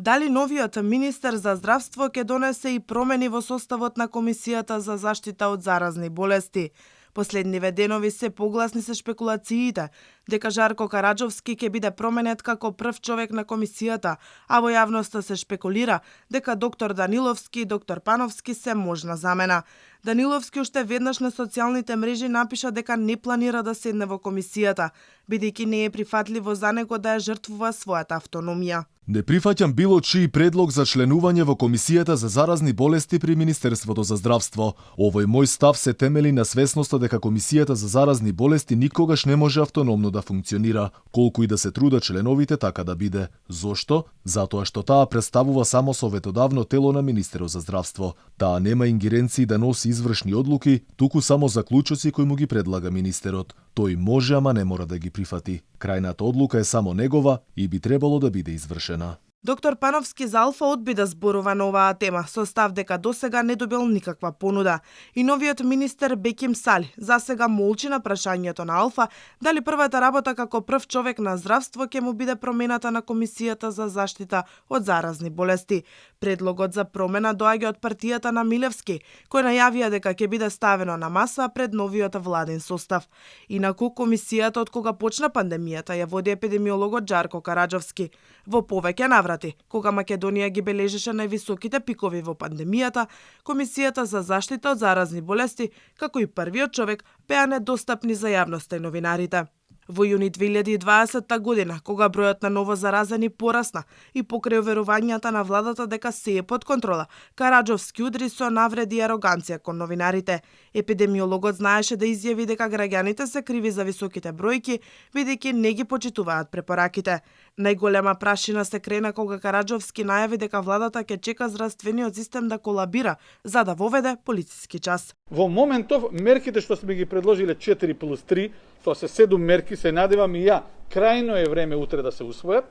Дали новиот министер за здравство ќе донесе и промени во составот на Комисијата за заштита од заразни болести? Последниве денови се погласни се шпекулациите дека Жарко Караџовски ќе биде променет како прв човек на комисијата, а во јавноста се шпекулира дека доктор Даниловски и доктор Пановски се можна замена. Даниловски уште веднаш на социјалните мрежи напиша дека не планира да седне во комисијата, бидејќи не е прифатливо за него да ја жртвува својата автономија. Не прифаќам било чиј предлог за членување во Комисијата за заразни болести при Министерството за здравство. Овој мој став се темели на свесноста дека Комисијата за заразни болести никогаш не може автономно да функционира, колку и да се трудат членовите така да биде. Зошто? Затоа што таа представува само советодавно тело на Министерот за здравство. Таа нема ингеренции да носи извршни одлуки, туку само заклучоци кои му ги предлага министерот. Тој може, ама не мора да ги прифати. Крајната одлука е само негова и би требало да биде извршена. Доктор Пановски за Алфа одби да зборува на оваа тема, со став дека досега не добил никаква понуда. И новиот министер Беким Сали засега молчи на прашањето на Алфа дали првата работа како прв човек на здравство ќе му биде промената на Комисијата за заштита од заразни болести. Предлогот за промена доаѓа од партијата на Милевски, кој најавија дека ќе биде ставено на маса пред новиот владин состав. Инаку комисијата од кога почна пандемијата ја води епидемиологот Жарко Караџовски. Во повеќе наврати, кога Македонија ги бележеше највисоките пикови во пандемијата, Комисијата за заштита од заразни болести, како и првиот човек, беа недостапни за јавноста и новинарите. Во јуни 2020 година, кога бројот на ново заразени порасна и покрај уверувањата на владата дека се е под контрола, Караџовски удри со навреди и ароганција кон новинарите. Епидемиологот знаеше да изјави дека граѓаните се криви за високите бројки, бидејќи не ги почитуваат препораките. Најголема прашина се крена кога Караџовски најави дека владата ќе чека здравствениот систем да колабира за да воведе полициски час. Во моментов мерките што сме ги предложиле 4+3, тоа се 7 мерки, се надевам и ја, крајно е време утре да се усвојат,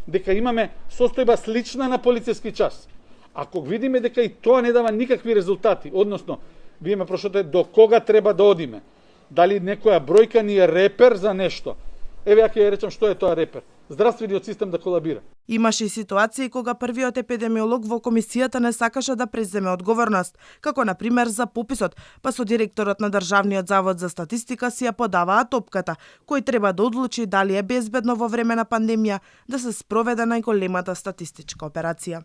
дека имаме состојба слична на полициски час. Ако видиме дека и тоа не дава никакви резултати, односно, вие ме прошате до кога треба да одиме, дали некоја бројка ни е репер за нешто, еве ја ќе ја речам што е тоа репер. Здравствениот систем да колабира. Имаше и ситуации кога првиот епидемиолог во комисијата не сакаше да преземе одговорност, како на пример за пописот, па со директорот на Државниот завод за статистика си ја подаваа топката, кој треба да одлучи дали е безбедно во време на пандемија да се спроведе најголемата статистичка операција.